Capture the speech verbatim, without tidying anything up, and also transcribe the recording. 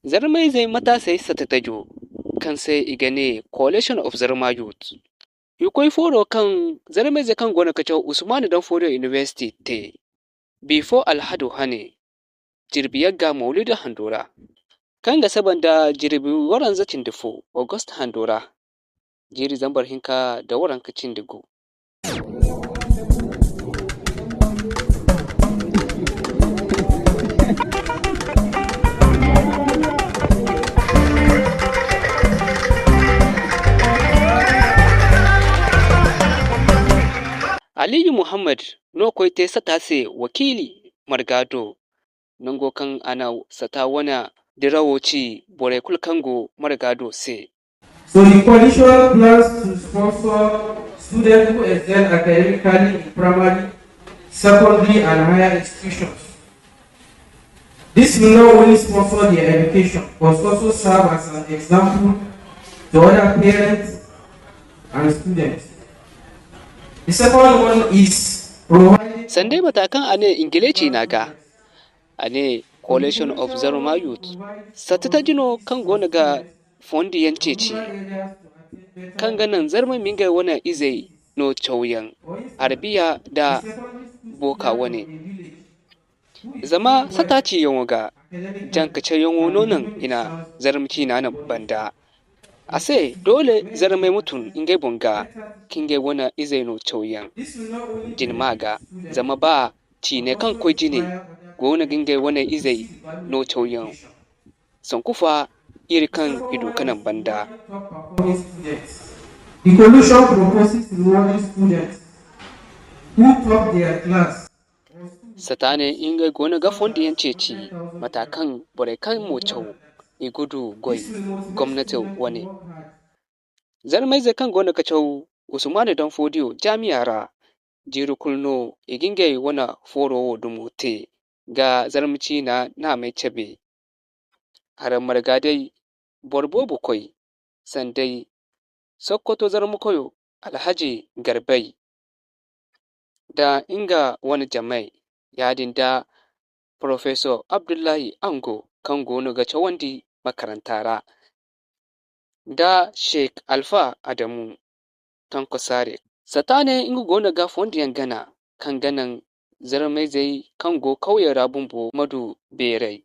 Zarmayzey mataasey sata tajo, kaŋ se i ga ne Coalition of Zarma Youth. Irkoy fooro kaŋ zarmayze kaŋ goono ga caw Usmanu Danfodiyo University te, bifo alhado hane, jirbi yagga mawlidu hando ra, kaŋ ga saba nda jirbi waranza cindi fo August hando ra, jiiri zambar hinka nda waranka cindi gu. Aliyu Muhammad no koy te sata se wakiili marga do, nango kaŋ a na sata wane dirawo ci borey kulu kaŋ go marga do se. So the coalition plans to sponsor students who excel academically in primary, secondary and higher institutions. This will not only sponsor their education, but also serve as an example to other parents and students. The second one is providing Sanda matakan a ne Ingilici na ga, a ne Coalition of Zarma Youth. Sata taji no kaŋ goono ga fondiyaŋ ceeci, kaŋ ga naŋ Zarma ma ngey wane izey no cawyaŋ, Arabiya nda booka wane. Zama sata ciyaŋo ga, janka cawyaŋo no naŋ i na Zarma ciina naŋ banda. A se, doole Zarmey ma tun ngey boŋ ga, ka ngey wane izey no cawyaŋ. Din ma ga, zama ba ciine kaŋ koy jine goono ga ngey wane izey no cawyaŋ. Sanku fa iri kaŋ i du ka naŋ banda. The coalition proposes rewarding students who top their class. Sata ne ngey goono ga fondiyaŋ ceeci, mata kaŋ borey kaŋ mo caw, i ga du goy gomnati wane. Zarmayze kaŋ goono ga caw Usmanu Danfodiyo jaamiya ra, jiiri kulu no i ga ngey wane fooro wo dumo te, ga Zarma ciina naamey cabe. Haray marga day, boro boobo koy, sanday Sokoto Zarma koyo Alhaji Garbay, da nga wane jamey, yaadin da Professor Abdullahi Ango, kaŋ goono ga cawandi makaranta ra, da Sheikh Alfa Adamu Tanko Sare. Sata ne nga goono ga fondiyaŋ gana, kaŋ ga naŋ Zarmayzey kaŋ go kawyey ra bumbo ma du beeray.